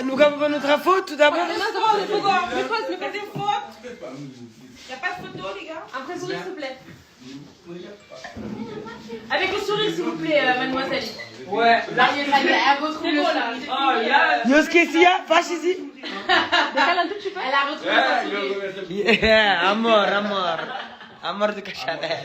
Nu ka pa nu tra fotu ta bon? Yo skesi ya? Faxi si. Yeah, amor, amor. Amor di Cacharel.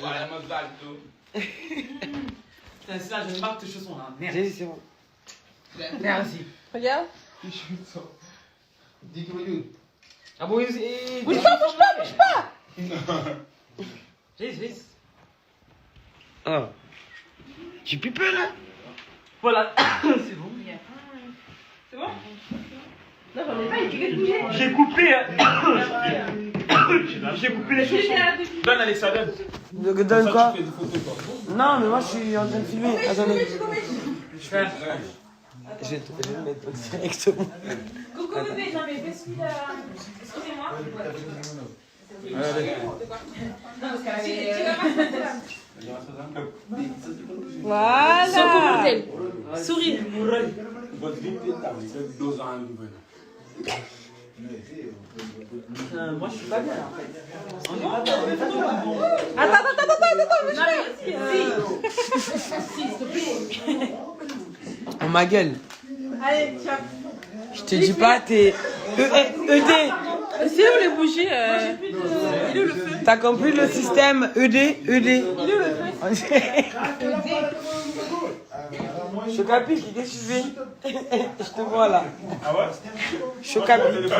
Oh. J'ai plus peur là. Voilà, c'est bon. C'est bon Non, j'en ai pas, il fait que bouger. J'ai coupé. Hein. J'ai coupé les chaussons. Donne Alexa, donne. Donne quoi Non, mais moi je suis en train de filmer. Attendez. Je vais te je vais te mettre directement. Coucou bébé, non mais baisse-lui la. Excusez-moi. Voilà. Sourire. Moi je suis pas bien là. Attends, attends, attends, attends, attends, bouge pas. Si. Si, s'il te plaît. Oh ma gueule. Allez, tiens. Je te dis pas, t'es E, E, ED. C'est où les bougies euh Il est où le feu T'as compris le système ED ED. Il est où le feu Chocapic, qu'est-ce que tu fais Je te vois là. Ah ouais Chocapic.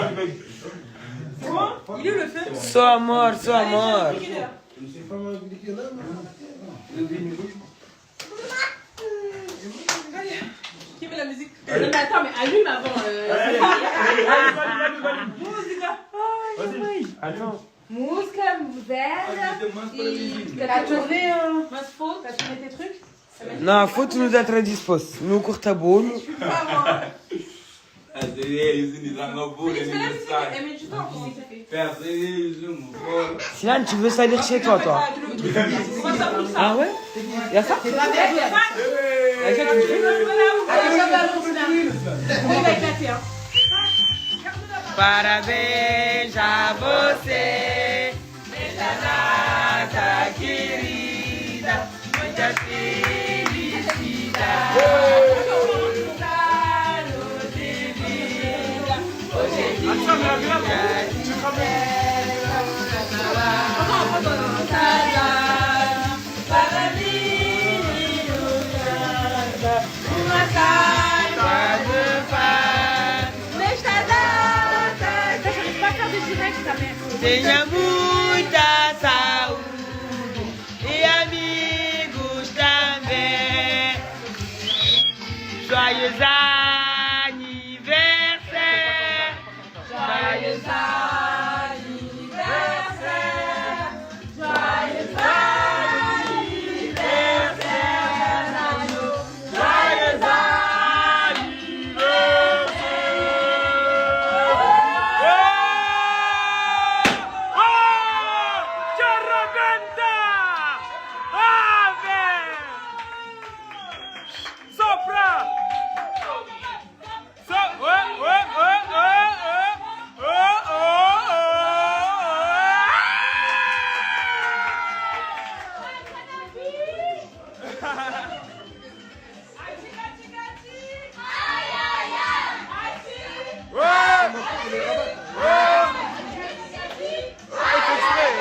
Il est où le feu Só amor, só amor. Qui met la musique Non mais attends, mais allume avant. Euh... Vas-y, Attends. Música, vela. T'as tourné euh... T'as tourné tes trucs Não, foto nous a très dispos. Nous curta bolo. Elle met du temps pour Sinan, tu veux salir chez toi, toi Ah ouais Y'a ça Y'a ça, tu le fais Il va éclater, hein. Parabéns a você nesta data querida, muita felicidade. Anos de vida, hoje é dia de Para mim, uma salva de paz. Nesta data. J'arrive pas à faire de direct, ta mère. Tenha muita saúde e amigos também. Joyeux anniversaire. Joyeux anniversaire. Joyeux anniversaire. Joyeux Charabenta! Ave! Sopra! So, oh, oh, oh, oh, oh, oh, oh, oh, oh! Ouais! Ouais! Continuez!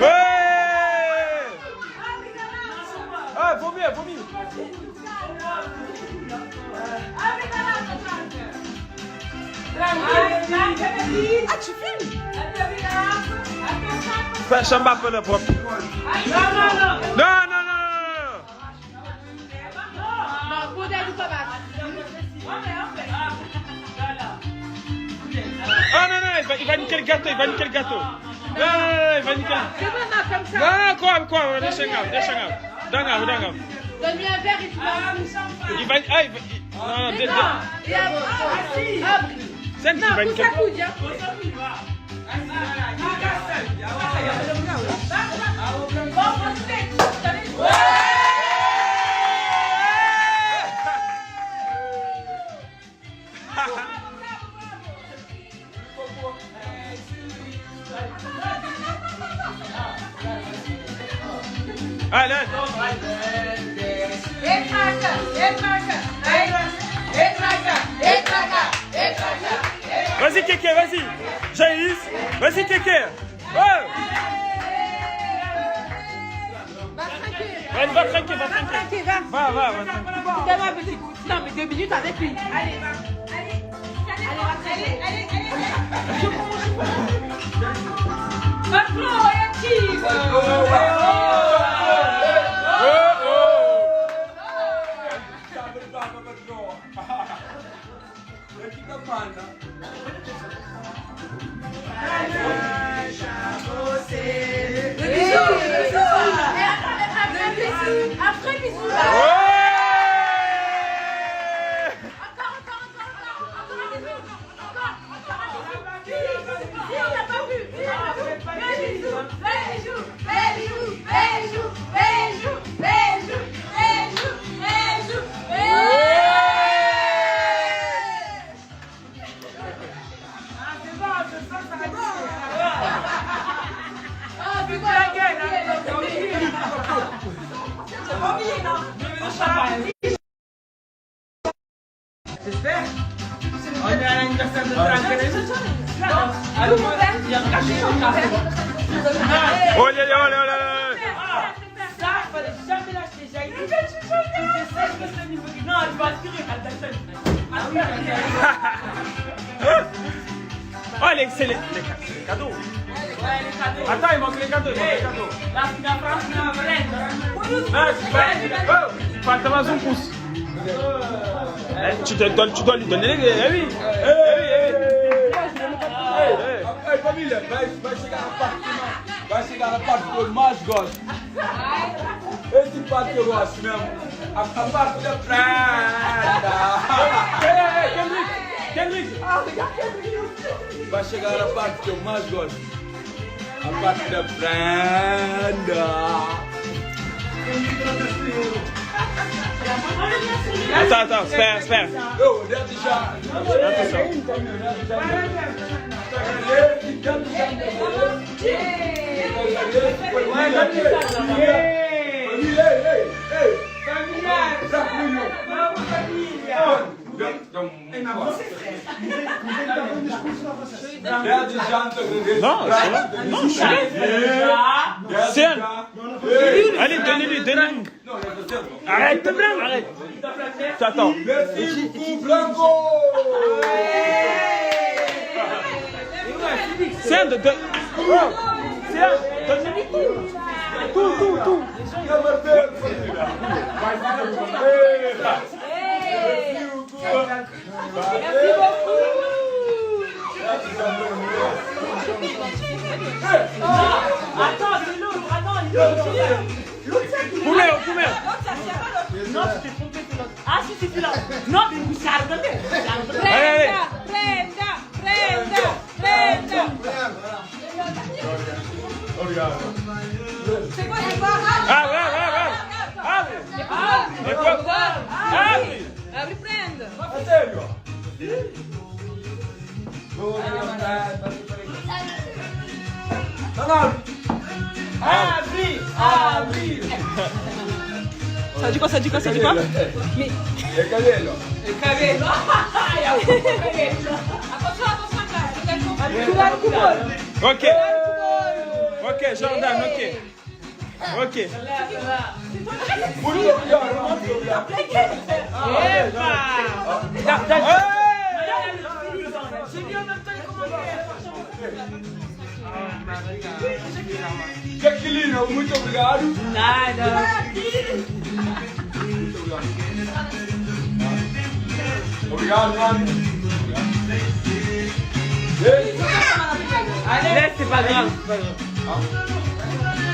Ouais! Ah, vomi, vomi! Ah, tu filmes Fecha a mapa na própria. Não, não, não, não, não. il va niquer le gâteau, il va niquer le gâteau. Non, non, non, il va niquer le... Non, non, quoi, quoi, deixa eu, deixa eu. Dá não, dá não. Donne-lui un verre et tu vas. Il va, ah, il va, il- non, non, dé- dé- Et après, abre. Sente qu'il va Non, niquer pousse à coude, hein. Allez, vas-y, Kéké, vas-y. Jaïs, vas-y, Kéké. Ouais. Va trinquer. Va, va trinquer, va Va trinquer. trinquer, va. Va, va, va trinquer. Donne-moi un petit coup. Non, mais 2 minutes avec lui. Allez, va. Allez, allez, va trinquer. Allez, allez, allez. Je prends, je prends. Oh, oh. Le bisou, le bisou. Et attends, après bisou. Après bisou, là. Ouais. Encore, encore, encore, encore. Encore un bisou. Encore, encore un bisou. Si, si, on n'a pas vu. Si, on n'a pas vu. Le bisou, le bisou, le bisou, le bisou, le bisou, le bisou, le bisou, le bisou. Ouais. Ah, c'est bon, J'espère. On est à l'anniversaire de Franck. Olha, olha, olha, olha, olha. Ça, fallait jamais lâcher. J'ai eu. Je sais que c'est niveau. Non, tu vas assurer, t'as Ah oui, Oh, les, c'est les, les, c'est les cadeaux. Ouais, les cadeaux. Attends, il manque les cadeaux, il manque les cadeaux. La la France, la reine. Non, c'est pas. Oh, falta mais um pouce. Eh, tu, te donnes, tu dois lui donner les. Eh oui. Eh oui, eh oui. Eh, eh. Ei, família, vai, vai chegar na parte que mais, vai chegar na parte que eu mais gosto. Esse parte que eu gosto mesmo. A parte da prenda. Eh, eh, Kendrick, Kendrick. Vai chegar na parte que eu mais gosto. A parte da prenda. Attends, attends, espera, espera. Eu, desde já. Attention. Família, ei, ei, ei. Non, c'est vrai. Non, je suis là. C'est elle. Allez, donnez-lui, donnez-lui. Arrête, arrête. T'attends. Merci beaucoup, Blanco! C'est un de. de... Oh, C'est un. Donnez-lui tout. Tout, tout, tout. Merci beaucoup. Attends, c'est l'autre. Attends, l'autre. Combien, combien Non, tu t'es trompé, c'est l'autre. Ah, si, c'est celui-là. Non, mais vous chardonnez. Allez, allez. Prenda, prenda, prenda. C'est quoi, c'est quoi? Ah, ouais, ouais, ouais. Abre. Abre. É quoi Abre. Abre, prenda. Abri, abri. Ça dit quoi, ça dit quoi, ça dit quoi? É cabelo. Cabelo. Attention, attention, Cuidado com o bolo. Ok. Ok, Jordan, ok. Ok. Muito obrigado, muito obrigado. J'ai mis en même temps les commentaires. Jaqueline, muito obrigado. Nada. Muito obrigado. Obrigado, mano. Ei. C'est pas grave, c'est pas grave.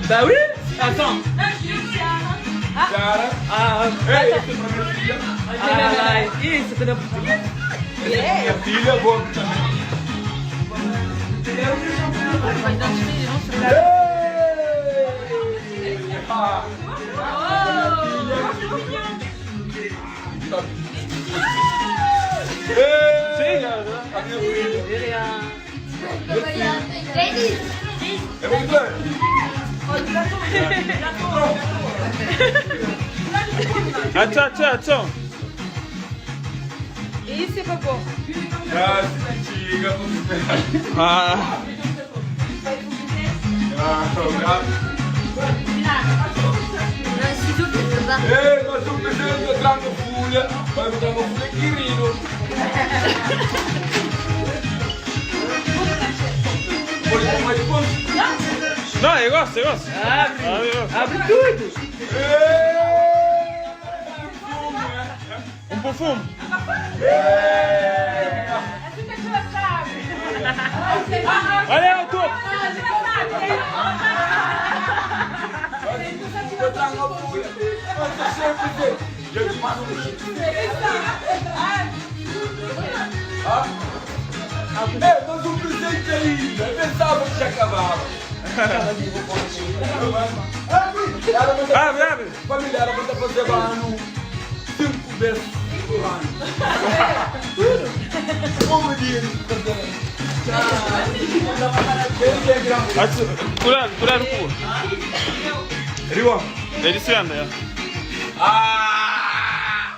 Bah oui. Attends. Cara, Ah, ei, essa é pra minha filha. ah, isso, você não Essa é minha filha, boa também. Ei! Ah. Ei! A minha filha. É muito bem. Attends, attends, attends. Et c'est pas bon. Ah, antiga. Ah. Ah, Ei, nós somos presidente da Tranca Folha. Vai botar uma folha querido. Pode tomar depois? Não, eu gosto, eu gosto. Abre. Ah, eu gosto. Abre tudo. Ei! Um perfume. Allez, on tourne. Eu trago a folha. Mas sempre tem. Eu te mando um Ah? Ei, mas o presente ainda. Eu pensava que já acabava. Abre, abre. Família, era pra fazer ano cinco vezes por ano. Como dia fazer. Cuidado, cuidado com Riwa. Ele se anda, é. Ah!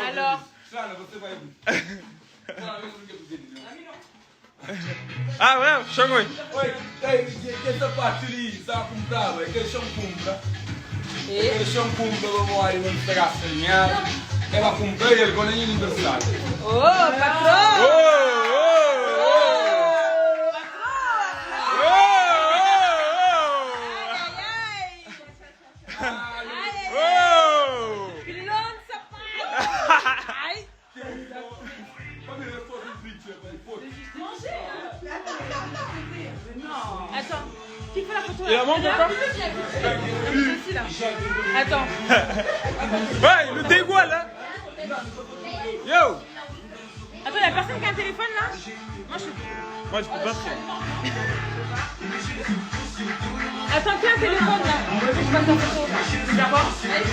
Alors. Sana, você vai. Ah, ouais, chegou. Oi, ei, que essa parte ali, sabe como estava? Aquele chão cumpra. Aquele chão cumpra, vamos aí, vamos pegar a senha. Ela compra ele quando é aniversário. Oh, patrão! Oh, oh, oh. Oh, oh, oh. Ai. Família, foda um vídeo, vai, foda. Attends, qui fait la photo Il là en manque encore? Ceci là. Attends. Ouais, il le dégoûte là. Yo. Attends, y'a personne qui a un téléphone là? Moi je. Moi je peux pas faire. Attends, qui a un téléphone là? Je passe la photo.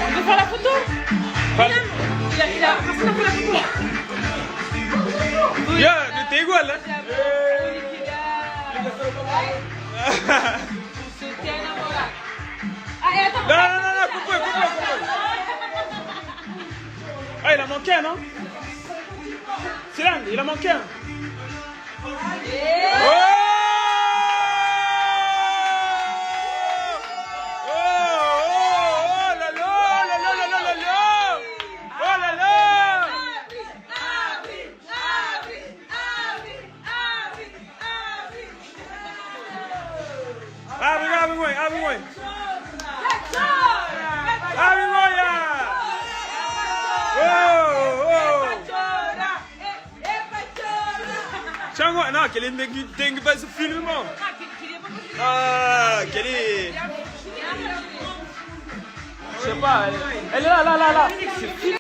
On veut faire la photo? Il a, il a, personne n'a fait la photo. Yo, le dégoûte là. Ah, et attends. Non, non, non, non, coupe, coupe, coupe. Ah, il a manqué un, non? C'est là, il a manqué un. Oh! Oh, oh, oh là là, là là là là là là. Oh là là. Abre, abre, abre, abre. Abre, Goya. Oh, oh. Chango, não, aquele tem que, tem que fazer filme, irmão. Ah, aquele. Je sais pas, elle, elle est là, là, là, là. C'est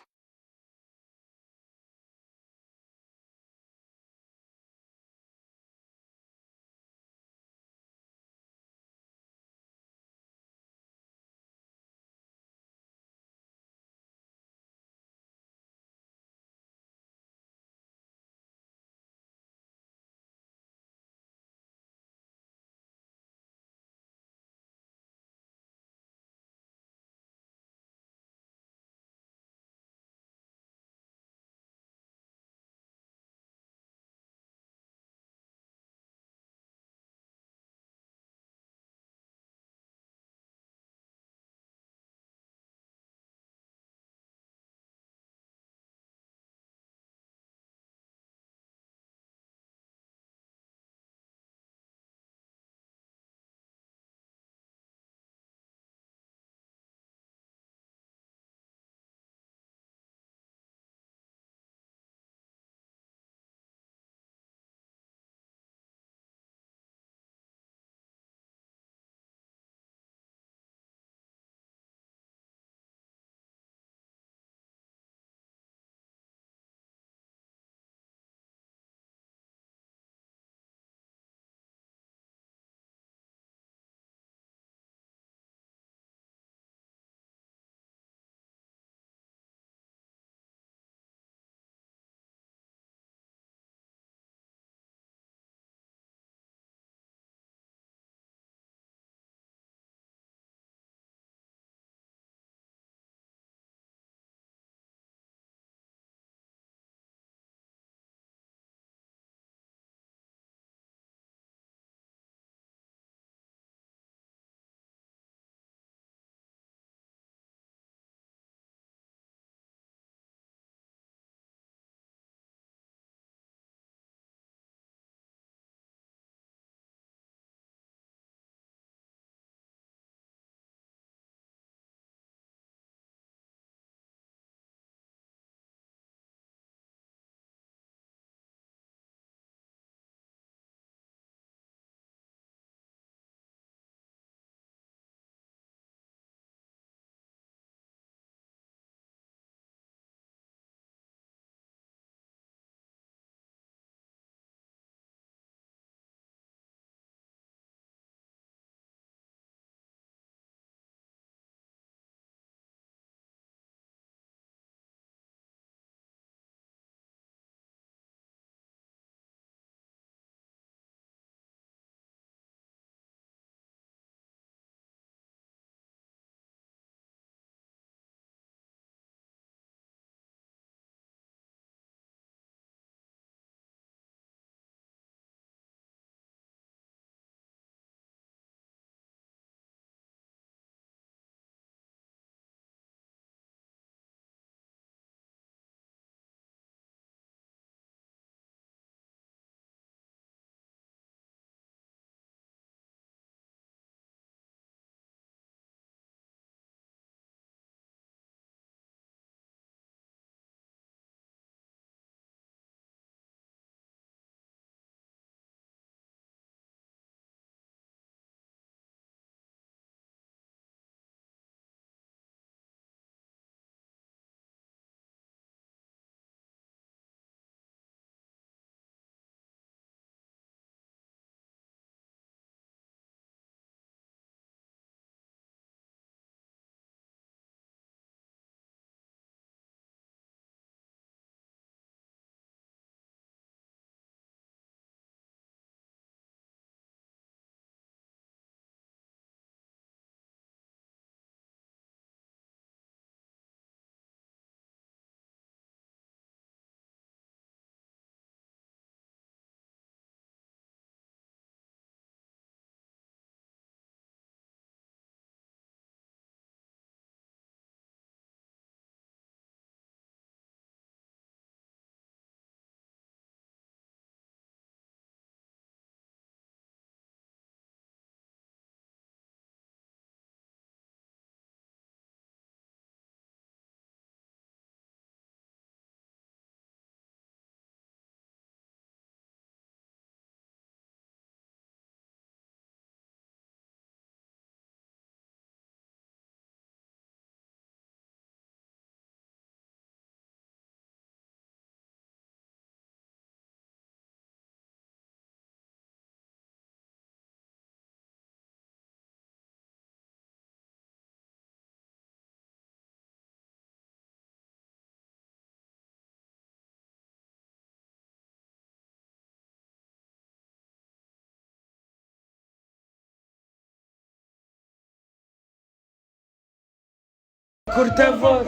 Corta voz.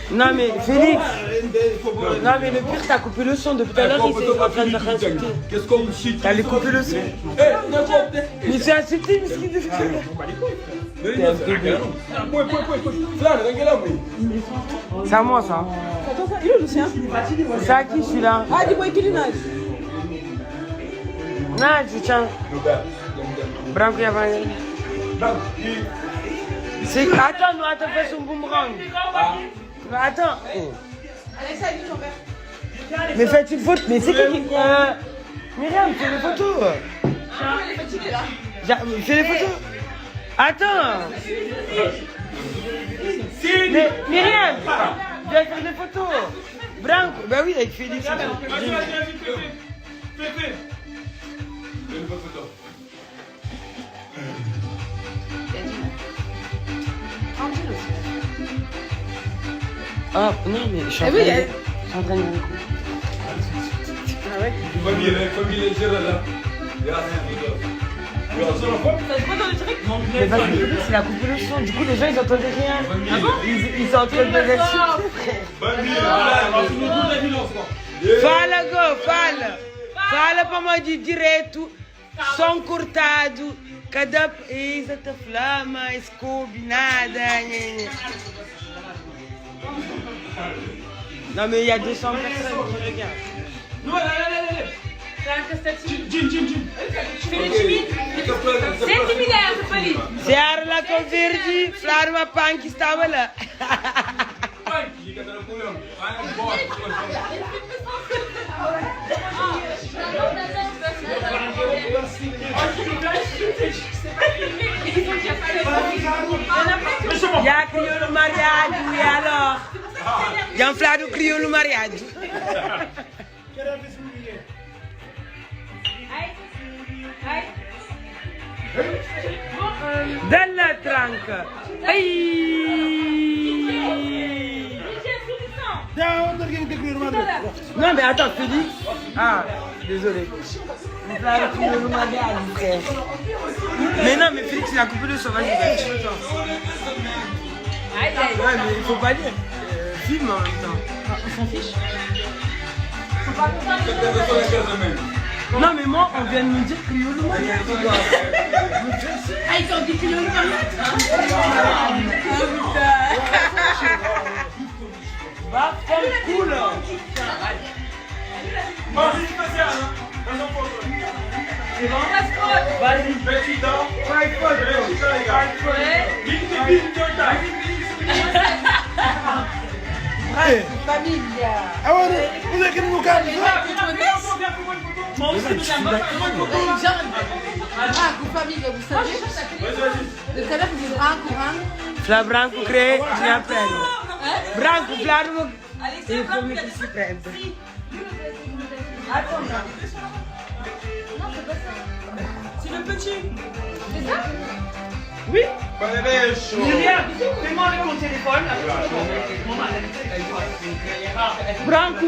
Non mais Félix Non mais le pire t'as coupé le son depuis tout à l'heure il est en train de faire insulter. T'as lui coupé le son. Mais c'est insulté mais ce qu'il C'est à moi ça. C'est à qui celui-là Ah, dis-moi qu'il nage. Nage, tiens. Branco C'est... Attends, nous, attends, fais son boomerang. Attends. Mais faites une faute, mais c'est qui qui... Myriam, fais les photos. Fais les photos. Attends. Mais Myriam, viens faire des photos. Branco, bah oui, avec Félix. Vas-y, vas-y, vas-y, fais, fais. Fais une photo. Ah, non, mais je suis en Eh train oui, de... elle- Je suis en train de... Família, família geral. Mais parce que Félix, il a coupé le son, du coup les gens ils entendaient rien. Ils, ils sont en train de me insulter, frère. Fala, go, fala. Fala pra mãe de direto, som cortado, cada isa te flama, Scooby, nada. nha, nha. Non mais il y a 200 personnes qui regardent. Non, allez, allez, allez. Jim, Jim, Jim. C'est similaire, c'est pas lui. Seara lá com verde, Flávio Mapan que estava lá. Já criou no mariado, e alors? Já Flávio criou no mariado. Dalla tranca. Ai! Non mais attends, Félix. Ah, désolé. Flávio criou no mariado, frère. Mais non, mais Félix, il a coupé le son. Vas-y, vas-y, tu le temps. Ouais, mais il faut pas dire. Filme en même temps. Non, mais moi, on vient de me dire criou no mariado, quoi. Ah, ils ont dit qu'il y a une Va comme cool. Vas-y. Branco, família, vous savez Tout à l'heure, ils disent branco, branco. Flá branco crê, tinha pele. Branco, Flávio. Il faut me que se prende. C'est le petit. Oui. Myriam, fais-moi avec mon téléphone. Branco.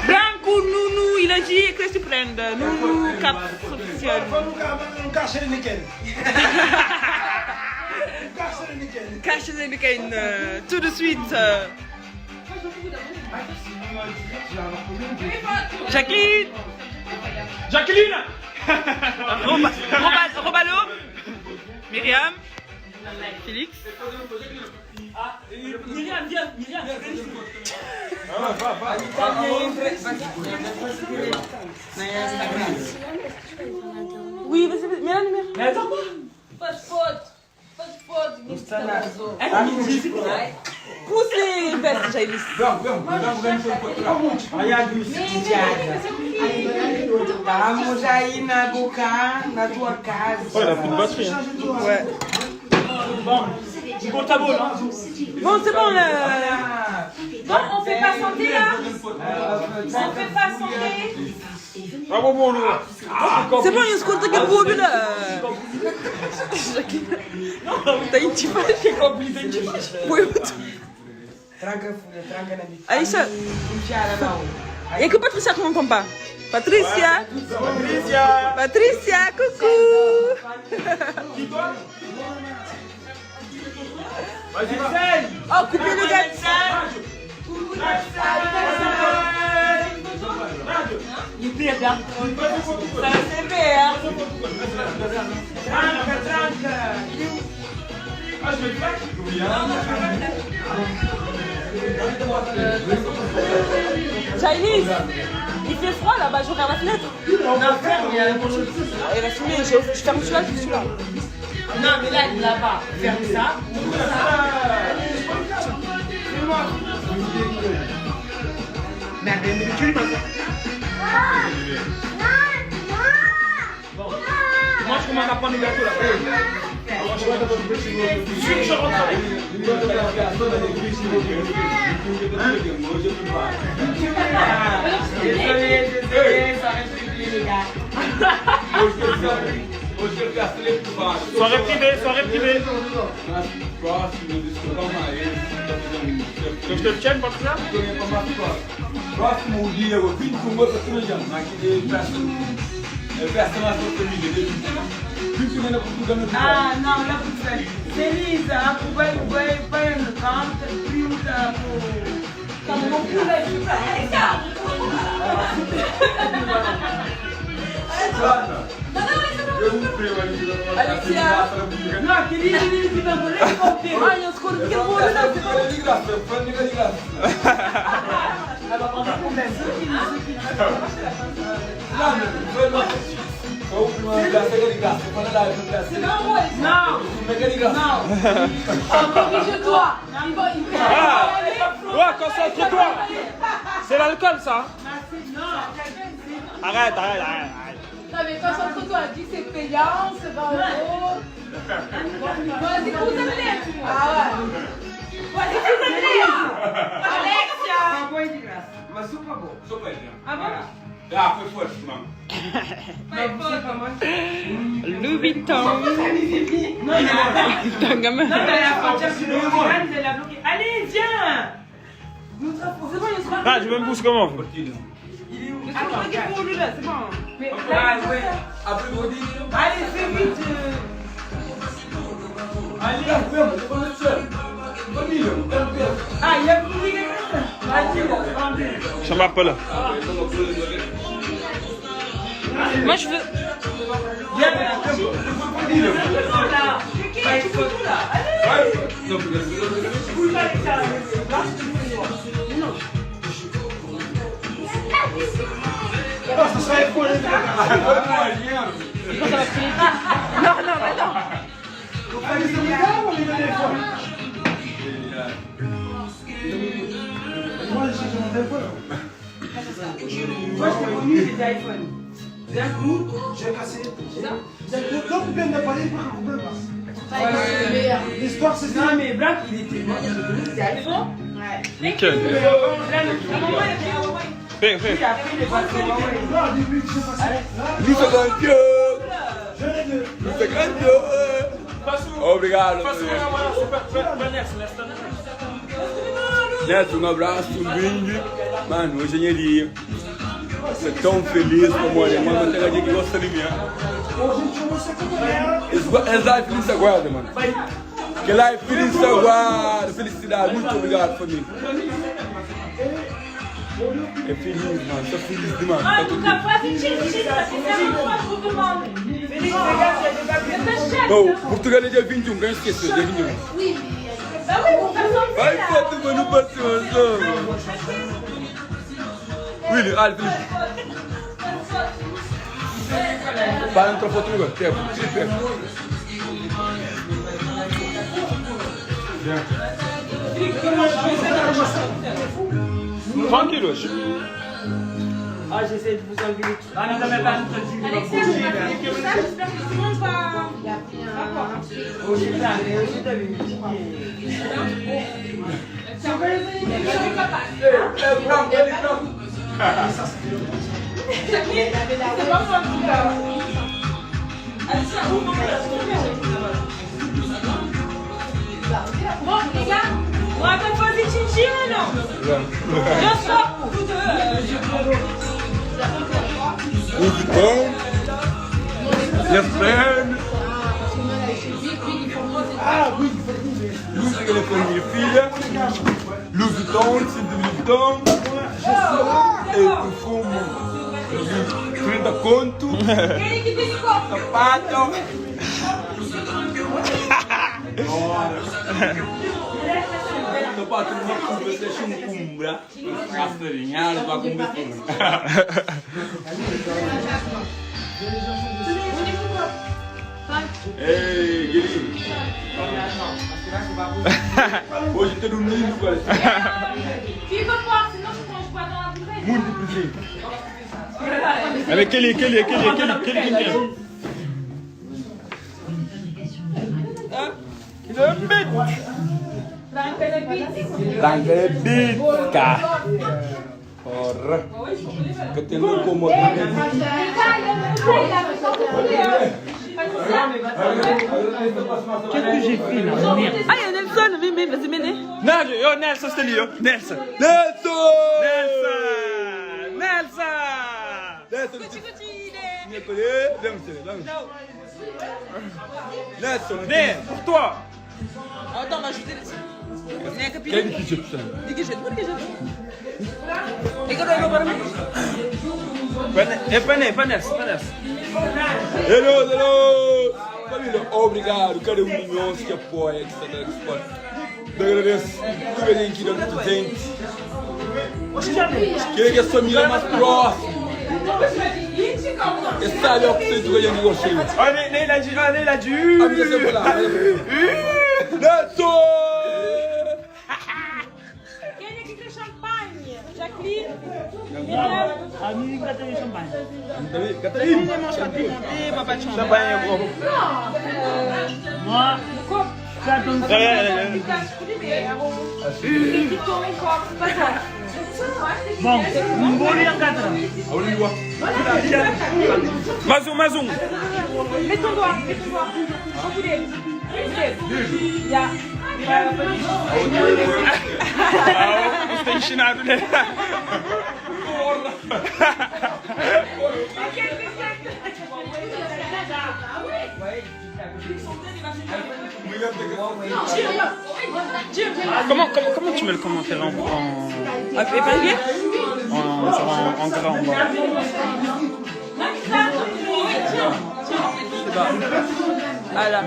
Branco, Nounou, il a dit que tu prennes. Nounou, cap officiel. Cash the tout de suite. Jacqueline. Jacqueline Robalo. Myriam. Félix. Myriam, viens, Myriam, Oui, vas-y, vas-y, mets la lumière. Mais attends quoi Pousse les fesses, Jaïlis. Vamos aí na boca, na tua casa. Oh, il a plus de batterie. Hein. Ouais. Comptable, hein. Bon, c'est bon là. Bon, on fait pas santé là On fait pas santé Bravo, bon, là. C'est bon, il se compte que pour là. T'as une petite page. Oui, Tranca folha, tranca na bica. Aïcha, il n'y a que Patricia qu'on n'entend pas. Patricia. Patricia. Patricia, coucou. Oh, coupez le gâteau. Ça c'est bien, hein. Tranca, tranca. Il est où? Jailis, il fait froid là-bas, je regarde la fenêtre. Non, ferme, il y a un Elle a fumé, je ferme celui-là, je celui-là. Non, mais là, là-bas, ferme ça. Moi, je commence à prendre le gâteau là. Sûr, je rentre avec. Désolé, désolé, ça reste privé, les gars. Hoje eu gasto ele por baixo. Soirée privée, soirée privée. Mas próximo, desculpa mais. Tu veux que je te le tienne, Patricia? Próximo dia, eu vim com outra turma, aqui festa, é festa na sua família. 21 na Portugal no Ah, não, là, vous faites. C'est Lisa, vous pouvez, vous pouvez pas une cante, prima, Alexia. Não, aquele menino que tá por aí, Ah, il y a un scroll, quel rôle là, c'est pas De graça, foi de graça. Foi o primeiro graça, de graça. Foi na live, graça. Não, De graça. não. Corrige-toi. Il va, il va. Ah! Ouais, concentre-toi! C'est l'alcool, ça! Arrête, arrête, arrête, arrête. Non mais concentre-toi, dis que c'est payant, c'est 20 euros. Vas-y, Ah ouais. Vas-y, Alexia. Uma boa de graça, mas super boa. Sou velho. Ah bom? Ah, foi forte, mano. Louis Vuitton. Non, mais T'as non, mais la frontière sur le grande, elle a bloqué. Allez, viens. Nous c'est bon, il sera. Ah, je me bouge comment? Il est où? Attends, c'est bon. Mais ah, ouais. Abre o gordinho. Allez, fais vite. Allez, família, Ah, il y a plus de Vas-y, Je m'appelle. Moi, je veux. Viens, là. Allez. Bouge pas avec ça. Non, non, mais non. Moi, je t'ai connu, j'étais iPhone. D'un coup, J'ai cassé. L'histoire, c'est non, mais Black, il était. Moi, je l'ai connu, c'était iPhone. Nickel. Là, à un moment, il a fait Huawei. Fais, fais. Puis après, il est passé au Huawei. Non, au début, tu sais pas ça. Luta campeão! Je l'ai deux. Luta campeão! Obrigado. Neto, um abraço, um brinde. Mano, hoje é dia. Estou tão feliz com a mano, tem alguém que gosta de mim. Esse live feliz aguarda, mano. Que live feliz aguarda. Felicidade. Muito obrigado, família. É feliz, mano. Estou feliz demais. En tout cas, vas-y, tchim, tchim, ça fait 50 fois que je vous demande. Félix, regarde, il y a des papiers. Bom, Portugal é dia 21, quem esqueceu? Dia 21. Bah oui, pour faire sentir Vai, là. foto, mano, passou, Willy, olha, Felipe. Para entrar foto agora. Tempo, tripé. Tranquille, wesh. Ah, j'essaie de vous enlever les trucs. Ah, non, mais pas Alexia, je vais faire tout ça, j'espère que tout le monde va. Oh, j'ai pas, mais j'ai t'avais mis. É branco, ele branco. C'est pas moi en tout cas. Alexia, ouvre la Bon, les gars, On va pas poser tchim tchim ou non? Je sors tous deux. Louis Vuitton. Yes, friend. Ah oui, il faut le dire. que ele foi minha filha. Louis Vuitton, cinto Louis Vuitton. E perfume 30 conto. Sapato. Sapato não cumpre, deixa um cumbra. Gasta dinheiro para comer Ei, Guilherme. Hoje tá dormindo, cara. Fica fort, sinon je prends, je bois dans la bouteille. Muito presente. Allez, Kelly, Kelly, Kelly, Kelly, Kelly, Kelly. Tranca bica. Porra. Que tem um como. Qu'est-ce que j'ai fait là? Merde. Ah, il y a Nelson, mais, mais, vas-y, mets Non, yo, Nelson, c'était lui, yo. Nelson. Nelson! Nelson! Nelson! Nelson! Nelson! Né, pour toi. Attends, on va ajouter. Quem que te É para Né, para Nelson, para Nelson. Hello, hello! Família, obrigado. Cada um de nós que apoia, que está dando suporte. Eu agradeço tudo alguém que dá presente. Queria que a família mais próxima. E sabe o que você do que gosta. Oh, Né, Né, il a dit, oh, Né, il a dit. A minha sempre lá. Nelson! Quem é que quer champanhe? Jacqueline? Myriam? Amiga, tem champanhe. Catarina! Papa de champanhe. Champagne, gros. Moi, ça donne. Bon, Mboli en quatre. Mais um, mais um. Mets ton doigt, mets ton doigt. Reculez. Reculez. Ya. Ah, você tem ensinado, né? Comment, comment, comment tu mets le commentaire en, en, en, genre en, en gras en bas? Voilà.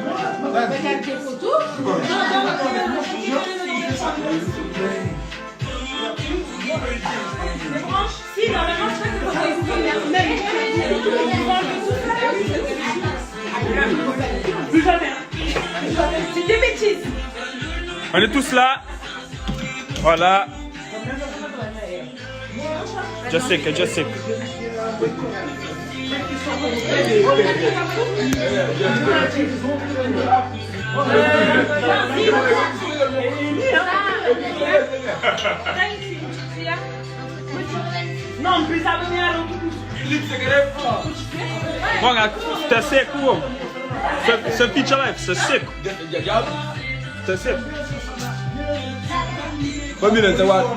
Si, normalement, je crois que c'est Plus jamais. C'est des bêtises. On est tous là. Voilà. Jessica, Jessica. Non, plus ça me met à l'autre. Bom, tá seco, homem. Ce feature life, c'est seco. Tá seco. Família, tá guarda.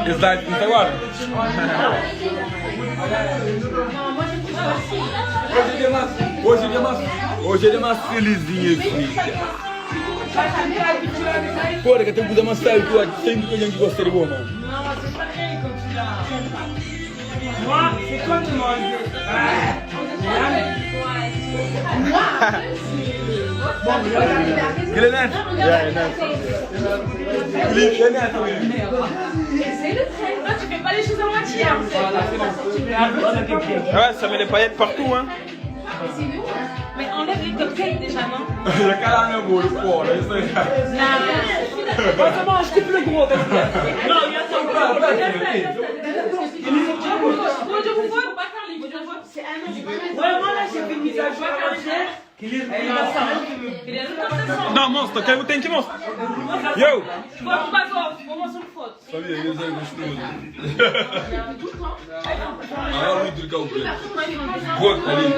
Exato, tá guarda. Hoje é mais, hoje é mais, hoje é mais felizinho assim. Porra, que tem que mais sabe que eu sempre que a gente gosta de bom, mano. Non, c'est pareil quand tu l'as. Moi, c'est toi qui m'as enlevé. Ele é neto. Ele é neto, Toi, tu fais pas les choses à moitié. Hein. Ouais, ça met les paillettes partout, hein. Mais enlève les cocktails déjà, non? Já caralho, meu bolo, porra, isso aí. Bon, c'est bon, je coupe le gros. Non, il y a ça. Ouais, moi là, j'ai fait une mise à jour entière. Não, monstro, quero tem que monstro. Yo! Família, eles é gostoso. Ah, muito legal, Corta ali.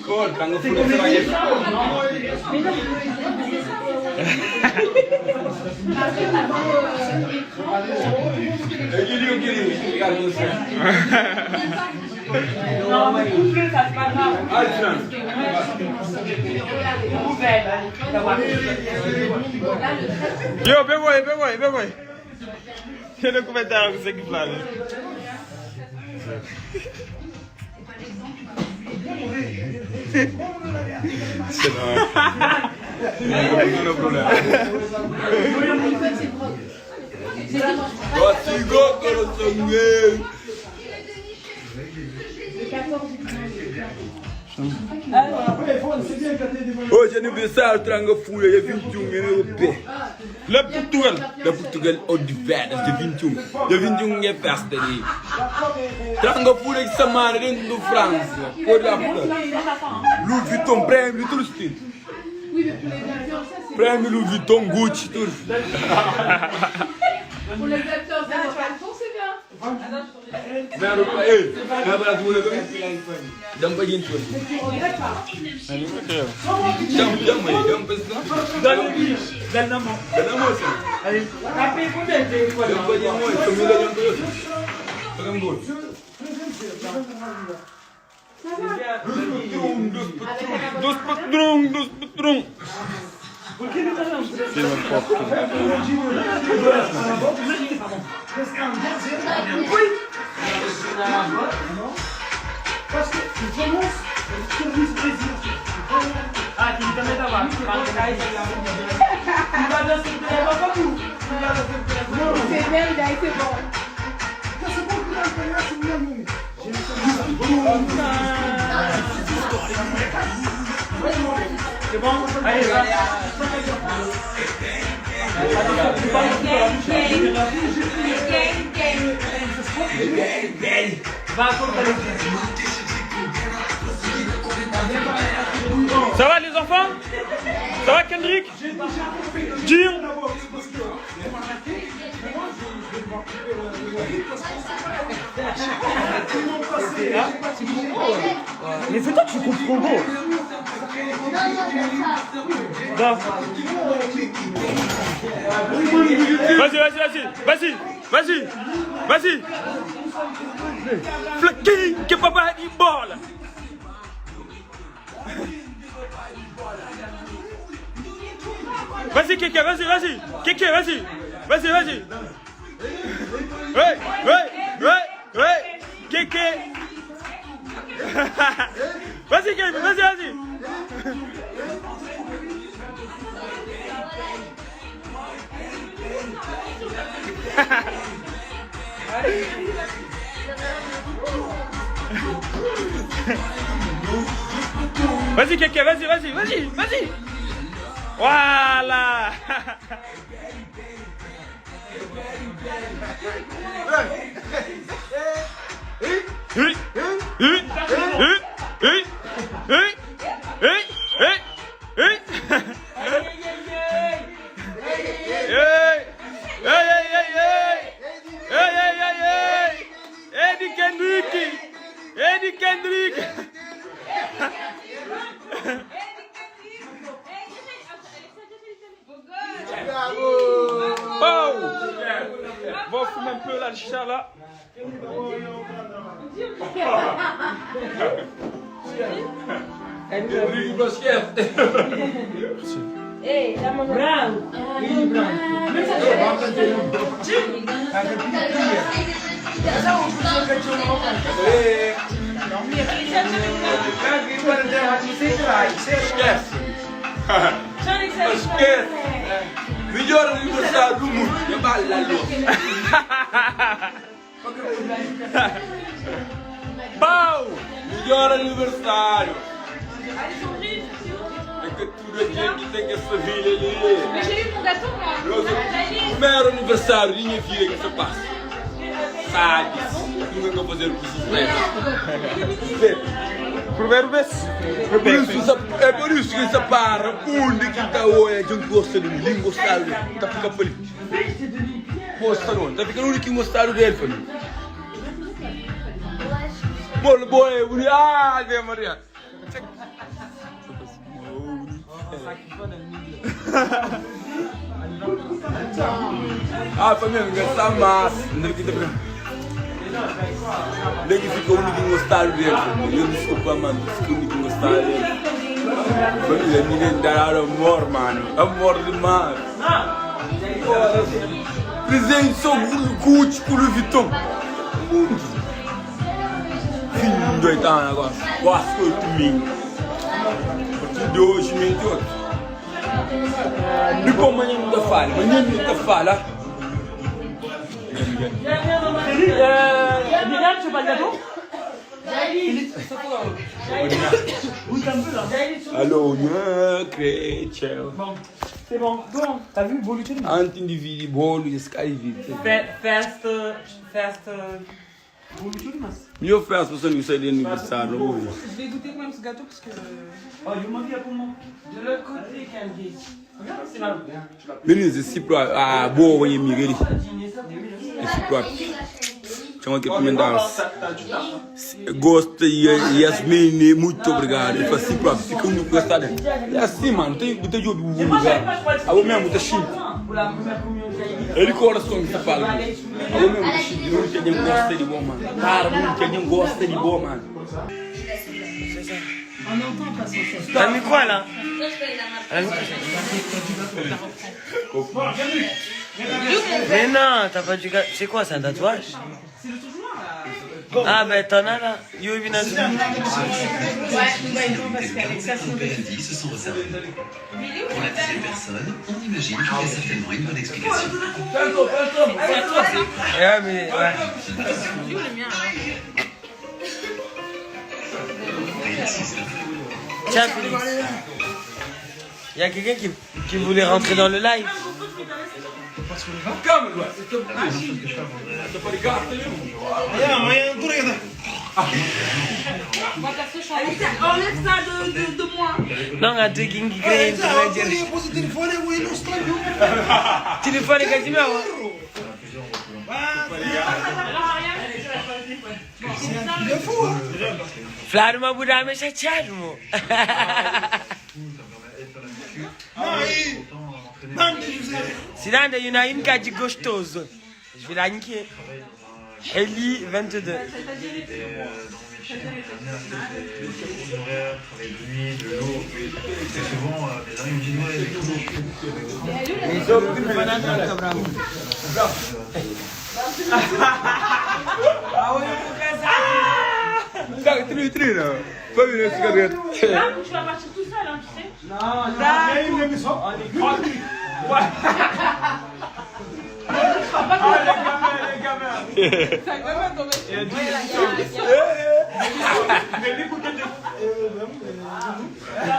Corta, não fura, você vai. Eu queria, eu queria. Obrigado, você. Yo, pegou aí, pegou aí, pegou aí. Tem no comentário que você que fala. Hoje é aniversário Tranga Fúria, dia 21, é no pé. Lá Portugal. Da Portugal Odivelas, dia 21. Dia 21 é festa ali. Tranga Fúria de Samara, dentro do França. Pode lá, Louis Vuitton, prêmio, tudo estilo. Prêmio Louis Vuitton, Gucci, tudo. Dos patrão, dos patrão. Ça va les enfants Ça va Kendrick Jim Mais c'est toi tu comprends gros Vas-y, vas-y, vas-y, vas-y, vas-y, vas-y. Flequinho que papai de bola. Vas-y, Kéké, vas-y, vas-y. Kéké, vas-y. Vas-y, vas-y. Ouais, ouais, ouais, ouais. Kéké. Vas-y, Kéké, vas-y, vas-y. Vas-y, Kéké, vas-y, vas-y, vas-y, vas-y. Voilà. Oui, oui, oui, oui, oui, oui, oui, oui. Hey, hey, hey, hey, hey. Hey, hey, hey, hey. Eddie Kendrick. Eddie Kendrick. Oh Va fumer un peu là, le chat là. Esquece. Esquece. Melhor aniversário do mundo. É bala Pau Melhor aniversário. É que tudo aqui que tem essa vida ali. Mais j'ai eu mon gâteau, moi. Primeiro aniversário de minha filha que se passa. Sabe? Nunca vou fazer o que se Primeiro vez. Por isso, é por isso que se para onde que está hoje, a gente gosta de mim, ninguém gosta de mim, tá ficando feliz. Gosta não, tá ficando onde que gostaram dele, família. Bolo, boy, bonito. Ah, Ave Maria. Ah, família, essa massa. Lê ki fika undi ki N gostadu del Família, nhos diskulpa-m ma N fika undi ki N gostadu del Família, mi ben dadu amor, manu Amor dimás Prizenti so Gucci ku Louis Vuitton Mundu Fim di oitanu agora Gosi ku oitu mingu Partir di oji menti otu Dipos manhan nu ta fala Manhan nu ta fala. Alô nha kretxeu Anti N dividi bolu dja ska dividi Midjor festa pa San José di aniversário na Boa Vista. Meninos, esse próprio. Ah, boa, minha amiga ali. Esse próprio. Chama aqui comentários. Gosta e Yasmin, muito obrigado. Ele fala assim próprio, fica um gostado. É assim, mano, tem tem jogo do lugar. Alô mesmo, tá chique. Ele coração que se fala. Alô mesmo, tá chique. Não tem ninguém gosta de bom, mano. Para, não tem ninguém gosta de bom, mano. T'as mis quoi là? Mais non, t'as pas du gars. C'est quoi, c'est un tatouage? Ah ben t'en as là. Yo vina Paradis se sont réservés. Pour la dixième personne, on imagine qu'il y a certainement une bonne explication. Ouais, mais ouais. Tiens, Félix. Il y a quelqu'un qui, qui voulait rentrer dans le live. Enlève ça de, de, de moi. Não, a tu quem que quer entrar. Telefone que meu. Flávio Mabudame é chateado, mo. Sinanda, il y en a une qui a dit gostoso. Je vais la niquer. Heli 22. Là, tu vas partir tout seul, hein, tu sais.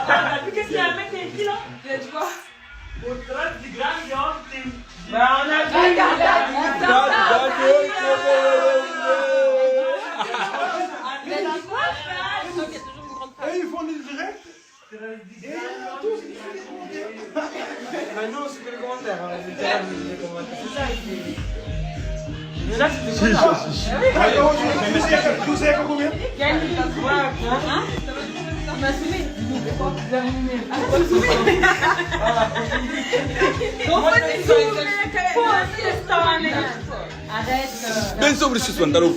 T'as vu qu'est-ce qu'il y a un mec qui a écrit là Bah, on a vu. Et ils font des directs. Et tous, ils font des commentaires. Maintenant, c'est que les commentaires. hein. Les commentaires. C'est ça, il Là, c'était quoi José, combien Bem sobre isso, Andaro.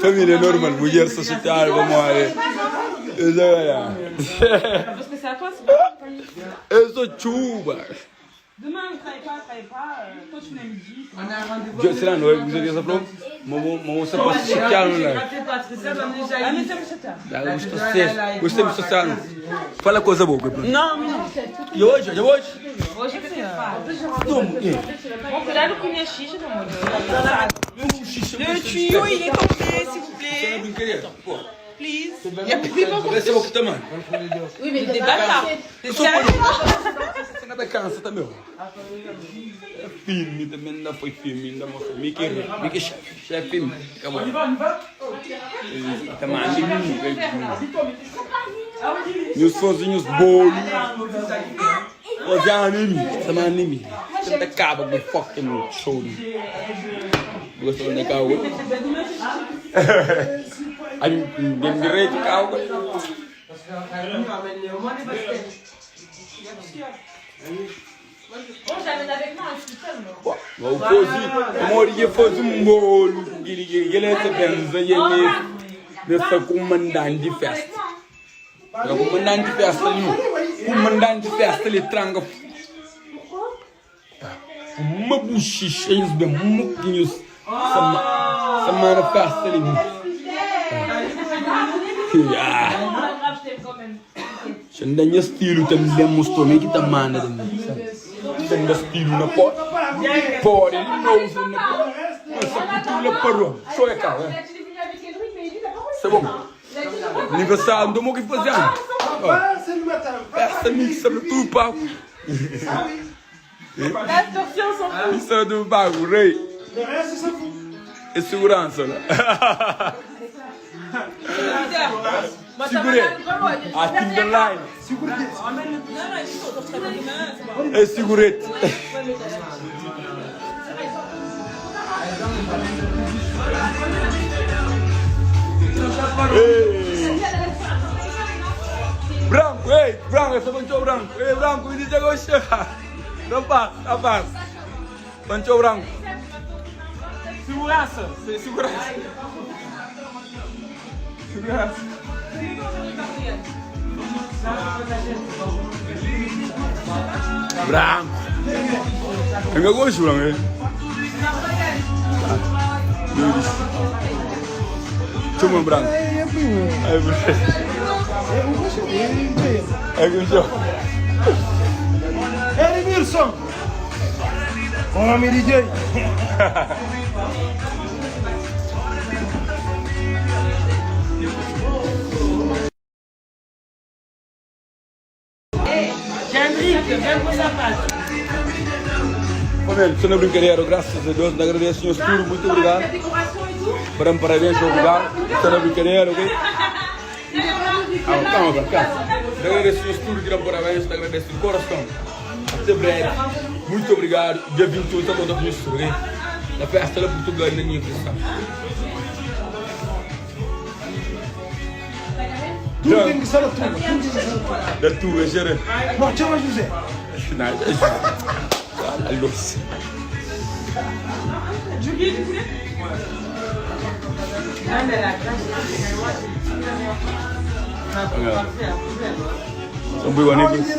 Família normal, mulher só chateada, vamos lá. Eu sou Parce que c'est à toi, c'est pas Eu sou chuba. Demain, ne travaille pas, travaille pas. Toi, tu viens à midi. On a un rendez-vous. Será não é? Você quer saber? Mas você pode chatear, não é? Ah, mais ça me chatte. Ah, Gostou de Gostei de social. Fala coisa boa, Não, não. E hoje? E hoje? Como? Bon, que là, le cognac chiche, non, moi. Le tuyau, il est tombé, s'il vous plaît. Brincadeira. Pô. Please. Esse é o que tá, mano. Oui, mais des bâtards. Eu sou Você nada cansa também. É firme também, ainda foi firme, ainda mostrou. Mickey, Mickey, chefe, chefe, acabou. Tá Meus fãzinhos bolos. Fazer anime, chama anime. Tenta acaba com fucking show. Gostou da calma? Ami N ten direitu kau Bo fozi pamodi dje fazi un bolu ku kili kili kila ta pensa dje mi sta kumandanti di festa Ka kumandanti di festa li no kumandanti di festa li tranka Uma buxixa nhos ben muki nhos sa manda festa li Xa N da nha stilu tanben mostra mi ki ta manda tanben Xa N da stilu na pó Pó di novu na pó Sa kutu la paró So é kau é Sa bon Aniversário nton mo ki faze anu Festa mixa na tudu paku Mixa na tudu paku rei É segurança la Segure A Timberline É segurete. Ei. Branco, ei, branco, essa panchou branco. Ei, branco, me diz agora chegar. Rapaz, rapaz. Panchou branco. Segurança, segurança. Segurança. Branco. Eu não gosto branco. eh? Chama branco. Ai, Ai, gostou. Edmilson! Homem DJ! Família, estou na brincadeira, graças a Deus, agradeço senhor tudo, muito obrigado. Para parabéns, obrigado. Estou na brincadeira, ok? Ah, calma, calma. Agradeço senhor tudo que dá parabéns, te agradeço de coração. Até breve. Muito obrigado. Dia 28 está conta com isso, ok? Na festa da Portugal, na minha cristã. Tudo tem que ser da turma. Tudo tem que ser da turma. Da turma, gerente. Não, chama José. Não, é José. Alô. São boi bonito.